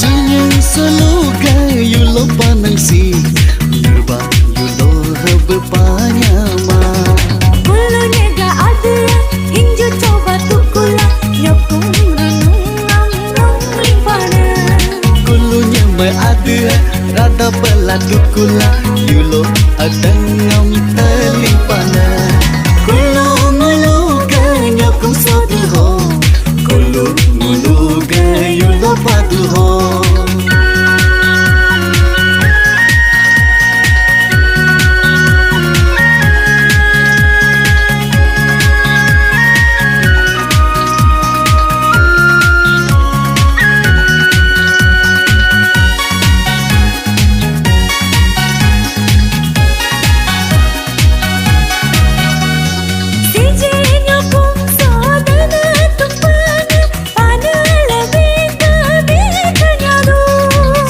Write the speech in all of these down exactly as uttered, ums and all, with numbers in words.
Sanyang saloga yulo panangsi, nerba yulo hebe panyama. Kulunya ga ada, hinju coba tukula, nyokum renung ngamnung limpana. Kulunya me ada, rada pela tukula, yulo adang ngam telimpana. Kulu ngulu ga nyokum soduho. Kulu ngulu ga yulo paduho.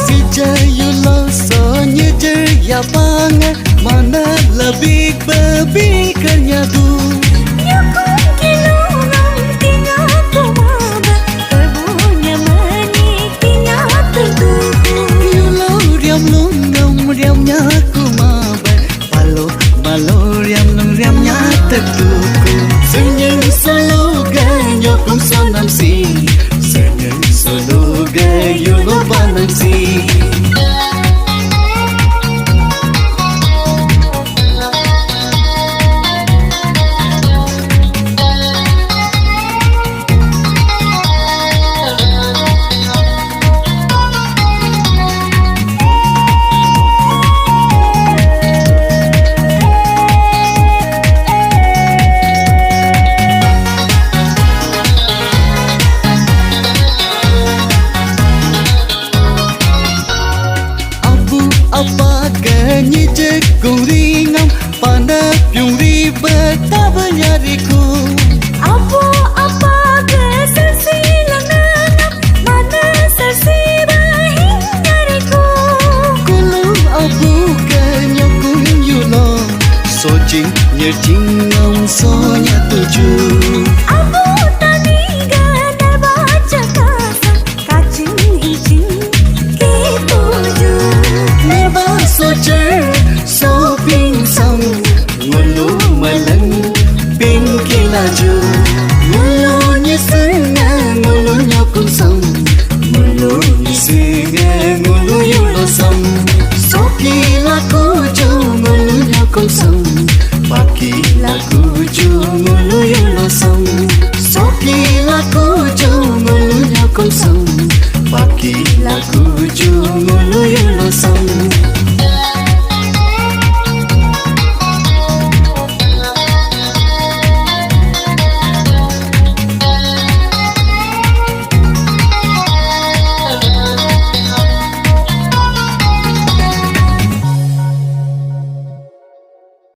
Sijayulo so nyejer yapang, mana lebih bebi kenyadu. Nyukung kilunung tinggal kumaba, kebunya manik tinggal tertuku. Yulo riam lunung riamnya kumaba. Palo, malo, riam nung riam nyata tuku. Senyum saloga nyokong sonam si. Senyum saloga yulo panang si. Abu apa ke nyijek kung ringam. Pana piung ribe tabel nyariku. Abu apa ke sersi lengan, mana sersi bahing nyariku. Kulu abu ke nyokung yulo, sojing nyerjing ngam sonya tuju. Abu tani ga terbaca kasang. Kacing icing kituju. Nerba socer soping sang, ngulu maleng ping kilaju. Ngulu nyiseng ngulu nyokong sang, ngulu nyiseng ngulu yulo sang. Soki laku ju ngulu nyokong sang. Paki laku ju ngulu yulo sang. Soki laku ju ngulu nyokong sang. Paki laku ju ngulu yulo sang.